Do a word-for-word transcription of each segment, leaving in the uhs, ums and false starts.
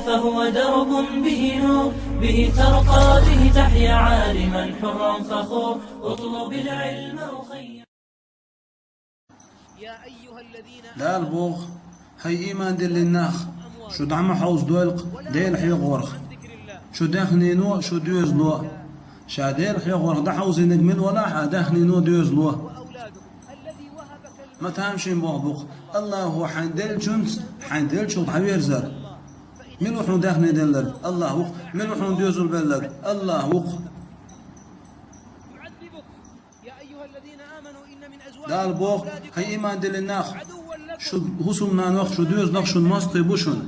فهو درب به نور، به ترقى، به تحيا عالما حرا فخور. اطلب العلم أخي. Дала боху: «ХӀай, ийман диллина нах, шу дӀа ма хьовзадойла-кх Дела хьехорах, шу даьхнино а, шу доьзало а. Ша Дела хьехорах дӀахьовзийнарг мила велахь а, даьхнино а, доьзало а». Ма тамашийна боху бу-кх Аллахо хьайна деллачунца хьайна деллачух дӀаверзар. Мила ву хьуна даьхни делларг? Аллах ву-кх. Мила ву хьуна доьзал белларг? Аллах ву-кх. Дала боху: «ХӀай, ийман диллина нах, шу хӀусамнанох, шу доьзалх шун мостагӀий бу шуна.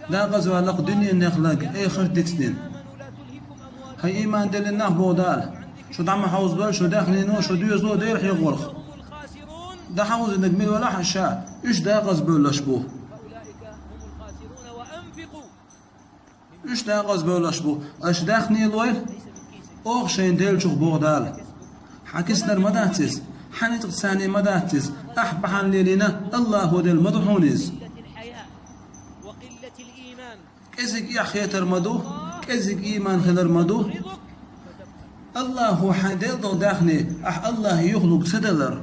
Декъаза ваьлла-кх дуьненах, эхарт дицдина. ХӀай, ийман диллина нах, боху Дала, шу дӀа ма хьовзадойла, шу даьхнино а, шу доьзало а Дела хьехорах. ДӀахьовзийнарг мила велахь а ша, уьш декъаза бевллаш бу». Уьш декъаза бевллаш бу. Аша даьхни лойла оха шайна деллачух, боху Дала. Хьан киснара ма дац иза, хьан ницкъаца ма дац иза. Ахь бахьана лелийна, Аллахо делла ма ду хьуна иза. КӀезиг эхь хетар ма ду, кӀезиг ийман хилар ма ду. Аллахо хьайна делла долу даьхни ахь Аллахьан юхалург ца далар.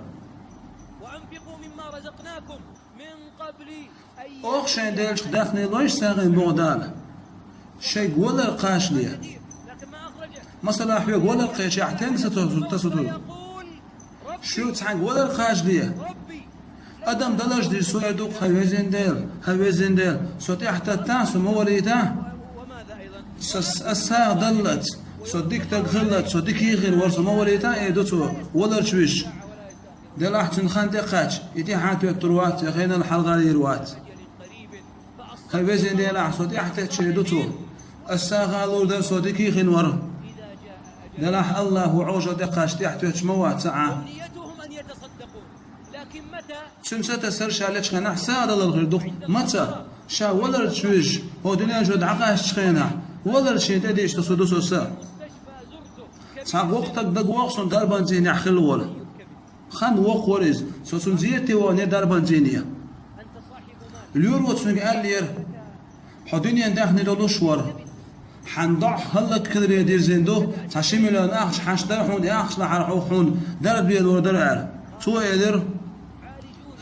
Оха шайна деллачух даьхни лойла сагӀина, боху Дала, шайга валар кхачале. Масала, хьоьга валар кхечахь, тенга са тасо-, тасо-, тасо. Шуьга цхьаьнга валар кхачале. Адам даларш дийр со эр ду-кх: «ХӀай, везан Дела, хӀай, везан Дела, со тӀаьхьататтахь, со ма валийтахь. Со, ас сагӀа даллалц, со дика стаг хиллалц, со дика хир вара, со ма валийтахь», — эр ду цо, валарчу вуьжча. Делахь цуьнан хан тӀекхаьчча, и тӀаьхьа тоьттур вац, я хенал хьалха лийр вац. «ХӀай, везан Дела, ахь со тӀаьхьатетташ», — эр ду цо. «Ас сагӀа лур дара, со дика хир вара». Делахь Аллахо Ӏожалла тӀекхаьчча, тӀаьхьатоьттуш ма вац цхьа а. Цуьнан са тасар ша лечу хенахь сагӀа далар хир ду-кх. Маца? Ша валарчу вуьжча, хӀокху дуьнен чуьра дӀакхаьчначу хенахь, валарчу шена тӀедийча тасор ду со са. Цхьа воккха стаг дагавогӀу суна дарбан цӀийнехь хилла волу. Хан воккха вара иза, со цунна зерате ваханера дарбан цӀийне. Лоьро цуьнга аьллера: «Хьо дуьненан даьхни долуш вара. Хьан доӀа хӀаллакьхиларе дирзина ду, цхьа ши миллион ахча хьашт дара хьуна, и ахча лахьара хьуна дарба лелор дара», — аьлла. Цо элира: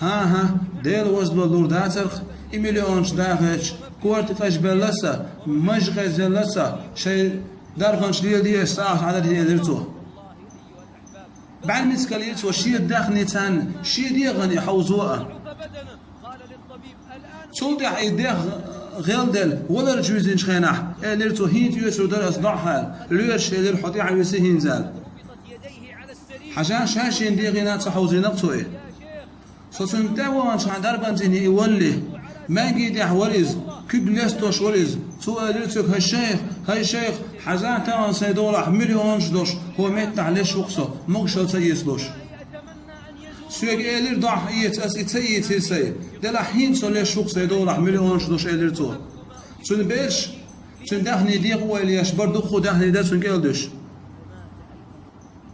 «ХӀан-хӀа, Дела возалла лур дацара-кх, и миллионаш дахийча, корта къежбелла сан, маж къежъелла сан, шайн дарханаш леладе аса, сан ахча Ӏа дара», — элира цо. БӀаьрмециган лийра цо шен даьхни царна, шен дегӀана и хьовзо а. Цул тӀаьхьа и дегӀ гӀелделла, валарчу вуьзначу хенахь, элира цо: «ХӀинца оьцур дара ас доӀа», — аьлла. Лоьраша элира: «Хьо тӀаьхьа виси хӀинца», — аьлла. Хьажахь, ша шен дегӀана а ца хьовзийна-кх цо и. Со цунна тӀе а ваханчохь дарбан цӀийне и валале, маьнги тӀехь вара иза, куьг лестош вара иза. Цо элира цуьнга: «ХӀай шайх, хӀай шайх, хьажахь, тахана сайн долахь миллионаш долуш, хӀокху меттехь леш ву-кх со, могушалла ца эцалуш». Соьга элира доӀа эца, ас и ца ийцира сайн. Делахь хӀинца со леш ву-кх сайн долахь миллионаш долуш, элира цо. Цуьнан бераш, цуьнан даьхни декъа ойла еш бара, дуккха а даьхни дара цуьнан кӀел дуьсуш.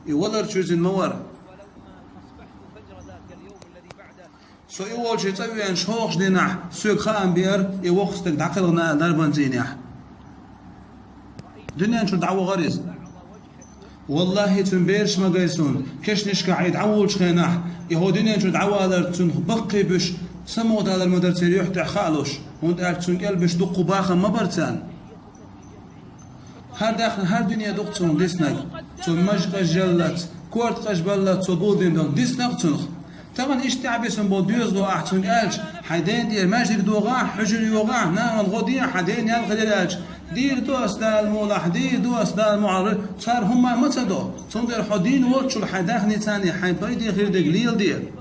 И валарчу вуьзина ма вара. Со и волчу цӀа веана шолгӀачу дийнахь соьга хаам беара, и воккха стаг дӀакхелхина аьлла дарбан цӀийнехь. Дуьнен чуьра дӀавахара иза. Валлахьи, цуьнан бераш ма гай суна, кешнашкахь и дӀавуллучу хенахь, и хӀокху дуьнен чуьра дӀавалар цунах баккхий буьйш самукъадалар ма дара церан юьхь тӀехь хаалуш, хӀунда аьлча цуьнан кӀел буьйш дуккха бахам ма бара царна. ХӀара даьхни, хӀара дуьне ду-кх цунах диснарг. Цо маж къежъеллалц, корта къежбаллалц цо гулдина долу, диснарг цунах. Тахана иштта тӀаьхьабисина болу доьзало ахь цуьнга аьлча: «Хьайн ден тӀера маьждиг догӀахь, хьуьжар йогӀахь, нахана гӀо дехьа, хьан ден ял хилира», — аьлча: «Дийр ду ас, Дала мукъ лахь, дийр ду ас, Дала мукъ лахь». Цара хӀумма ма ца до. Цундела хьо дийна волччул хьайн даьхни царна хьайн пайде хир дерг леладе.